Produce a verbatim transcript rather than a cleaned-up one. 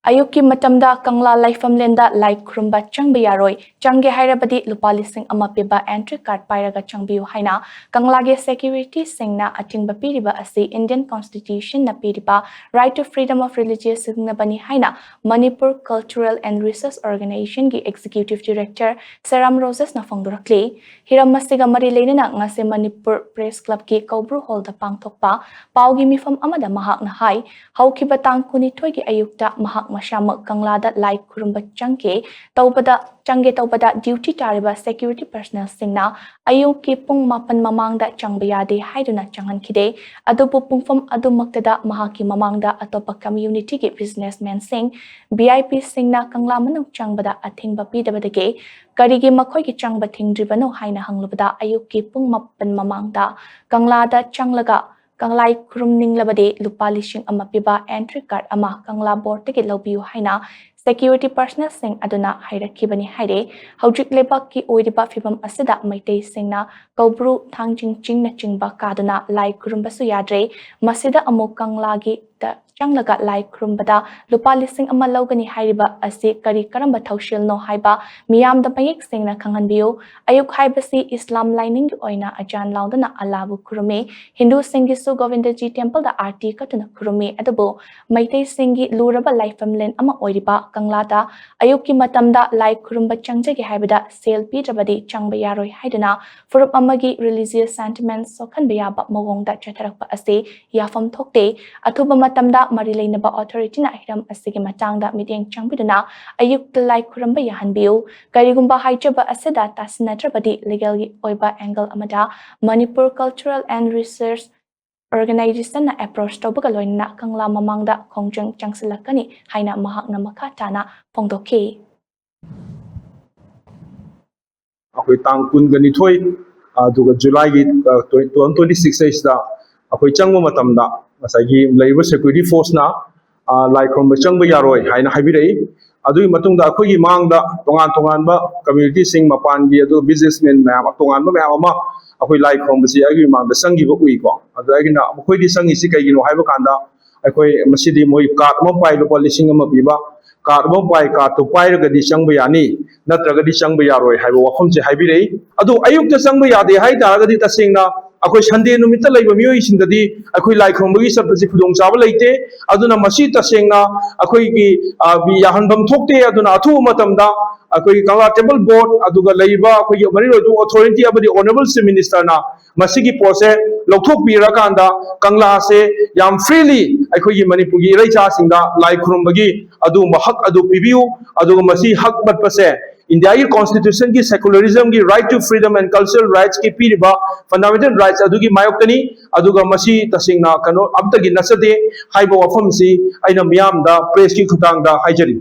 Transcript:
ꯑꯌꯨꯛꯀꯤ ꯃꯇꯝꯗ ꯀꯪꯂꯥ ꯂꯥꯏꯐꯝꯂꯦꯟꯗ ꯂꯥꯏ ꯈꯨꯔꯨꯝꯕ ꯆꯪꯕ ꯌꯥꯔꯣꯏ꯫ ꯆꯪꯒꯦ ꯍꯥꯏꯔꯕꯗꯤ ꯂꯨꯄꯥ ꯂꯤꯁꯤꯡ ꯑꯃ ꯄꯤꯕ entry card ꯄꯥꯏꯔꯒ ꯆꯪꯕꯤꯌꯨ ꯍꯥꯏꯅ ꯀꯪꯂꯥꯒꯤ securityꯁꯤꯡꯅ ꯑꯊꯤꯡꯕ ꯄꯤꯔꯤꯕ ꯑꯁꯤ Indian Constitutionꯅ ꯄꯤꯔꯤꯕ Right to Freedom of Religious ꯁꯤꯖꯤꯟꯅꯕꯅꯤ ꯍꯥꯏꯅ Manipur Cultural and Research Organisationꯒꯤ Executive Director ꯁꯦꯔꯥꯝ ꯔꯣꯖꯦꯁꯅ ꯐꯣꯡꯗꯣꯔꯛꯂꯤ꯫ ꯍꯤꯔꯝ ꯑꯁꯤꯒ ꯃꯔꯤ ꯂꯩꯅꯅ ꯉꯁꯤ ꯃꯅꯤꯄꯨꯔ Press Clubꯀꯤ ꯀꯧꯕ꯭ꯔꯨ ꯍꯣꯜꯗ ꯄꯥꯡꯊꯣꯛꯄ ꯄꯥꯎꯒꯤ ꯃꯤꯐꯝ ꯑꯃꯗ ꯃꯍꯥꯛꯅ ꯍꯥꯏ, ꯍꯧꯈꯤꯕ ꯇꯥꯡ ꯀꯨꯟꯅꯤꯊꯣꯏꯒꯤ ꯑꯌꯨꯛꯇ ꯃꯍꯥꯛ ꯃꯁꯥꯃꯛ ꯀꯪꯂꯥꯗ ꯂꯥꯏ ꯈꯨꯔꯨꯝꯕ ꯆꯪꯒꯦ ꯇꯧꯕꯗ, ꯆꯪꯒꯦ ꯇꯧꯕꯗ duty ꯇꯥꯔꯤꯕ security personnelꯁꯤꯡꯅ ꯑꯌꯨꯛꯀꯤ ꯄꯨꯡ ꯃꯥꯄꯟ ꯃꯃꯥꯡꯗ ꯆꯪꯕ ꯌꯥꯗꯦ ꯍꯥꯏꯗꯨꯅ ꯆꯪꯍꯟꯈꯤꯗꯦ꯫ ꯑꯗꯨꯕꯨ ꯄꯨꯡꯐꯝ ꯑꯗꯨꯃꯛꯇꯗ ꯃꯍꯥꯛꯀꯤ ꯃꯃꯥꯡꯗ ꯑꯇꯣꯞꯄ communityꯒꯤ businessmanꯁꯤꯡ, VIPꯁꯤꯡꯅ ꯀꯪꯂꯥ ꯃꯅꯨꯡ ꯆꯪꯕꯗ ꯑꯊꯤꯡꯕ ꯄꯤꯗꯕꯗꯒꯤ ꯀꯔꯤꯒꯤ ꯃꯈꯣꯏꯒꯤ ꯆꯪꯕ ꯊꯤꯡꯗ꯭ꯔꯤꯕꯅꯣ ꯍꯥꯏꯅ ꯍꯪꯂꯨꯕꯗ ꯑꯌꯨꯛꯀꯤ ꯄꯨꯡ ꯃꯥꯄꯟ ꯃꯃꯥꯡꯗ ꯀꯪꯂꯥꯗ ꯆꯪꯂꯒ ꯀꯪꯂꯥꯏ ꯈꯨꯔꯨꯝꯅꯤꯡꯂꯕꯗꯤ ꯂꯨꯄꯥ ꯂꯤꯁꯤꯡ ꯑꯃ ꯄꯤꯕ entry card ꯑꯃ ꯀꯪꯂꯥ boardꯇꯒꯤ ꯂꯧꯕꯤꯌꯨ ꯍꯥꯏꯅ security personnelꯁꯤꯡ ꯑꯗꯨꯅ ꯍꯥꯏꯔꯛꯈꯤꯕꯅꯤ ꯍꯥꯏꯔꯦ꯫ ꯍꯧꯖꯤꯛ ꯂꯩꯕꯥꯛꯀꯤ ꯑꯣꯏꯔꯤꯕ ꯐꯤꯕꯝ ꯑꯁꯤꯗ ꯃꯩꯇꯩꯁꯤꯡꯅ ꯀꯧꯕ꯭ꯔꯨ, ꯊꯥꯡꯖꯤꯡ ꯆꯤꯡꯅꯆꯤꯡꯕ ꯀꯥꯗꯨꯅ ꯂꯥꯏ ꯈꯨꯔꯨꯝꯕꯁꯨ ꯌꯥꯗ꯭ꯔꯦ꯫ ꯃꯁꯤꯗ ꯑꯃꯨꯛ ꯀꯪꯂꯥꯒꯤ ꯗ ꯆꯪꯂꯒ ꯂꯥꯏ ꯈꯨꯔꯨꯝꯕꯗ ꯂꯨꯄꯥ ꯂꯤꯁꯤꯡ ꯑꯃ ꯂꯧꯒꯅꯤ ꯍꯥꯏꯔꯤꯕ ꯑꯁꯤ ꯀꯔꯤ ꯀꯔꯝꯕ ꯊꯧꯁꯤꯜꯅꯣ ꯍꯥꯏꯕ ꯃꯤꯌꯥꯝꯗ ꯃꯌꯦꯛ ꯁꯦꯡꯅ ꯈꯪꯍꯟꯕꯤꯌꯨ꯫ ꯑꯌꯨꯛ ꯍꯥꯏꯕꯁꯤ ꯏꯁꯂꯥꯝ ꯂꯥꯏꯅꯤꯡꯒꯤ ꯑꯣꯏꯅ ꯑꯖꯥꯟ ꯂꯥꯎꯗꯨꯅ ꯑꯜꯂꯥꯕꯨ ꯈꯨꯔꯨꯝꯃꯤ꯫ ꯍꯤꯟꯗꯨꯁꯤꯡꯒꯤꯁꯨ ꯒꯣꯕꯤꯟꯗꯖꯤ temple ꯗ ꯑꯥꯔꯇꯤ ꯀꯠꯇꯨꯅ ꯈꯨꯔꯨꯝꯃꯤ꯫ ꯑꯗꯨꯕꯨ ꯃꯩꯇꯩꯁꯤꯡꯒꯤ ꯂꯨꯔꯕ ꯂꯥꯏꯐꯝꯂꯦꯟ ꯑꯃ ꯑꯣꯏꯔꯤꯕ ꯀꯪꯂꯥꯗ ꯑꯌꯨꯛꯀꯤ ꯃꯇꯝꯗ ꯂꯥꯏ ꯈꯨꯔꯨꯝꯕ ꯆꯪꯖꯒꯦ ꯍꯥꯏꯕꯗ ꯁꯦꯜ ꯄꯤꯗ꯭ꯔꯕꯗꯤ ꯆꯪꯕ ꯌꯥꯔꯣꯏ ꯍꯥꯏꯗꯨꯅ ꯐꯨꯔꯨꯞ ꯑꯃꯒꯤ religious sentiment ꯁꯣꯛꯍꯟꯕ ꯌꯥꯕ ꯃꯑꯣꯡꯗ ꯆꯠꯊꯔꯛꯄ ꯑꯁꯤ ꯌꯥꯐꯝ ꯊꯣꯛꯇꯦ꯫ ꯑꯊꯨꯕ ꯃꯇꯝꯗ ꯃꯔꯤ ꯂꯩꯅꯕ authorityꯅ ꯍꯤꯔꯝ ꯑꯁꯤꯒꯤ ꯃꯇꯥꯡꯗ ꯃꯤꯠꯌꯦꯡ ꯆꯪꯕꯤꯗꯨꯅ ꯑꯌꯨꯛꯇ ꯂꯥꯏ ꯈꯨꯔꯨꯝꯕ ꯌꯥꯍꯟꯕꯤꯌꯨ꯫ ꯀꯔꯤꯒꯨꯝꯕ ꯍꯥꯏꯖꯕ ꯑꯁꯤꯗ ꯇꯥꯁꯤꯟꯅꯗ꯭ꯔꯕꯗꯤ legalꯒꯤ ꯑꯣꯏꯕ angle ꯑꯃꯗ Manipur Cultural and Research Organisationꯅ approach ꯇꯧꯕꯒ ꯂꯣꯏꯅꯅ ꯀꯪꯂꯥ ꯃꯃꯥꯡꯗ ꯈꯣꯡꯖꯪ ꯆꯪꯁꯤꯜꯂꯛꯀꯅꯤ ꯍꯥꯏꯅ ꯃꯍꯥꯛꯅ ꯃꯈꯥ ꯇꯥꯅ ꯐꯣꯡꯗꯣꯛꯈꯤ꯫ ꯑꯩꯈꯣꯏ ꯇꯥꯡ ꯀꯨꯟꯒ ꯅꯤꯊꯣꯏ, ꯑꯗꯨꯒ Julyꯒꯤ, ꯑ, twenty twenty six ꯍꯥꯏꯁꯤꯗ ꯑꯩꯈꯣꯏ ꯆꯪꯕ ꯃꯇꯝꯗ ꯉꯁꯥꯏꯒꯤ ꯂꯩꯔꯤꯕ security forceꯅ, ꯑ, ꯂꯥꯏ ꯈꯨꯔꯨꯝꯕ ꯆꯪꯕ ꯌꯥꯔꯣꯏ ꯍꯥꯏꯅ ꯍꯥꯏꯕꯤꯔꯛꯏ꯫ ꯑꯗꯨꯒꯤ ꯃꯇꯨꯡꯗ ꯑꯩꯈꯣꯏꯒꯤ ꯃꯥꯡꯗ ꯇꯣꯉꯥꯟ ꯇꯣꯉꯥꯟꯕ communityꯁꯤꯡ, ꯃꯄꯥꯟꯒꯤ ꯑꯗꯨ businessman ꯃꯌꯥꯝ, ꯇꯣꯉꯥꯟꯕ ꯃꯌꯥꯝ ꯑꯃ ꯑꯩꯈꯣꯏ ꯂꯥꯏ ꯈꯨꯔꯨꯝꯕꯁꯤ ꯑꯩꯒꯤ ꯃꯃꯥꯡꯗ ꯆꯪꯈꯤꯕ ꯎꯏꯀꯣ꯫ ꯑꯗꯨ ꯑꯩꯒꯤꯅ ꯃꯈꯣꯏꯗꯤ ꯆꯪꯉꯤꯁꯤ ꯀꯩꯒꯤꯅꯣ ꯍꯥꯏꯕ ꯀꯥꯟꯗ, ꯑꯩꯈꯣꯏ ꯃꯁꯤꯗꯤ ꯃꯣꯏ ꯀꯥꯔꯗ ꯑꯃ ꯄꯥꯏ, ꯂꯨꯄꯥ ꯂꯤꯁꯤꯡ ꯑꯃ ꯄꯤꯕ ꯀꯥꯔꯗ ꯑꯃ ꯄꯥꯏ, ꯀꯥꯔꯗꯇꯨ ꯄꯥꯏꯔꯒꯗꯤ ꯆꯪꯕ ꯌꯥꯅꯤ, ꯅꯠꯇ꯭ꯔꯒꯗꯤ ꯆꯪꯕ ꯌꯥꯔꯣꯏ ꯍꯥꯏꯕ ꯋꯥꯐꯝꯁꯦ ꯍꯥꯏꯕꯤꯔꯛꯏ꯫ ꯑꯗꯨ ꯑꯌꯨꯛꯇ ꯆꯪꯕ ꯌꯥꯗꯦ ꯍꯥꯏ ꯇꯥꯔꯒꯗꯤ, ꯇꯁꯦꯡꯅ ꯑꯩꯈꯣꯏ ꯁꯟꯗꯦ ꯅꯨꯃꯤꯠꯇ ꯂꯩꯕ ꯃꯤꯑꯣꯏꯁꯤꯡꯗꯗꯤ ꯑꯩꯈꯣꯏ ꯂꯥꯏ ꯈꯨꯔꯨꯝꯕꯒꯤ ꯆꯠꯄꯁꯤ ꯈꯨꯗꯣꯡꯆꯥꯕ ꯂꯩꯇꯦ꯫ ꯑꯗꯨꯅ ꯃꯁꯤ ꯇꯁꯦꯡꯅ ꯑꯩꯈꯣꯏꯒꯤ, ꯑ, ꯌꯥꯍꯟꯐꯝ ꯊꯣꯛꯇꯦ꯫ ꯑꯗꯨꯅ ꯑꯊꯨꯕ ꯃꯇꯝꯗ ꯑꯩꯈꯣꯏꯒꯤ ꯀꯪꯂꯥ ꯇꯦꯝꯄꯜ ꯕꯣꯔꯗ, ꯑꯗꯨꯒ ꯂꯩꯔꯤꯕ ꯑꯩꯈꯣꯏꯒꯤ ꯃꯔꯤ ꯂꯩꯅꯕ ꯑꯣꯊꯣꯔꯤꯇꯤ ꯑꯃꯗꯤ ꯑꯣꯅꯔꯦꯕꯜ ꯆꯤꯐ ꯃꯤꯅꯤꯁꯇꯔꯅ ꯃꯁꯤꯒꯤ ꯄꯣꯠꯁꯦ ꯂꯧꯊꯣꯛꯄꯤꯔꯀꯥꯟꯗ ꯀꯪꯂꯥꯁꯦ ꯌꯥꯝ ꯐ꯭ꯔꯤꯂꯤ ꯑꯩꯈꯣꯏꯒꯤ ꯃꯅꯤꯄꯨꯔꯒꯤ ꯏꯔꯩꯆꯥꯁꯤꯡꯗ ꯂꯥꯏ ꯈꯨꯔꯨꯝꯕꯒꯤ ꯑꯗꯨꯒꯨꯝꯕ ꯍꯛ ꯑꯗꯨ ꯄꯤꯕꯤꯌꯨ꯫ ꯑꯗꯨꯒ ꯃꯁꯤ ꯍꯛ ꯃꯠꯄꯁꯦ ꯏꯟꯗꯤꯌꯥꯒꯤ ꯀꯣꯟꯁꯇꯤꯇ꯭ꯌꯨꯁꯟꯒꯤ ꯁꯦꯀꯨꯂꯔꯤꯖꯝꯒꯤ right to freedom and cultural rightsꯀꯤ ꯄꯤꯔꯤꯕ fundamental rights ꯑꯗꯨꯒꯤ ꯃꯥꯌꯣꯛꯇꯅꯤ꯫ ꯑꯗꯨꯒ ꯃꯁꯤ ꯇꯁꯦꯡꯅ ꯀꯩꯅꯣ ꯑꯝꯇꯒꯤ ꯅꯠꯆꯗꯦ ꯍꯥꯏꯕ ꯋꯥꯐꯝꯁꯤ ꯑꯩꯅ ꯃꯤꯌꯥꯝꯗ ꯄ꯭ꯔꯦꯁꯀꯤ ꯈꯨꯠꯊꯥꯡꯗ ꯍꯥꯏꯖꯔꯤ꯫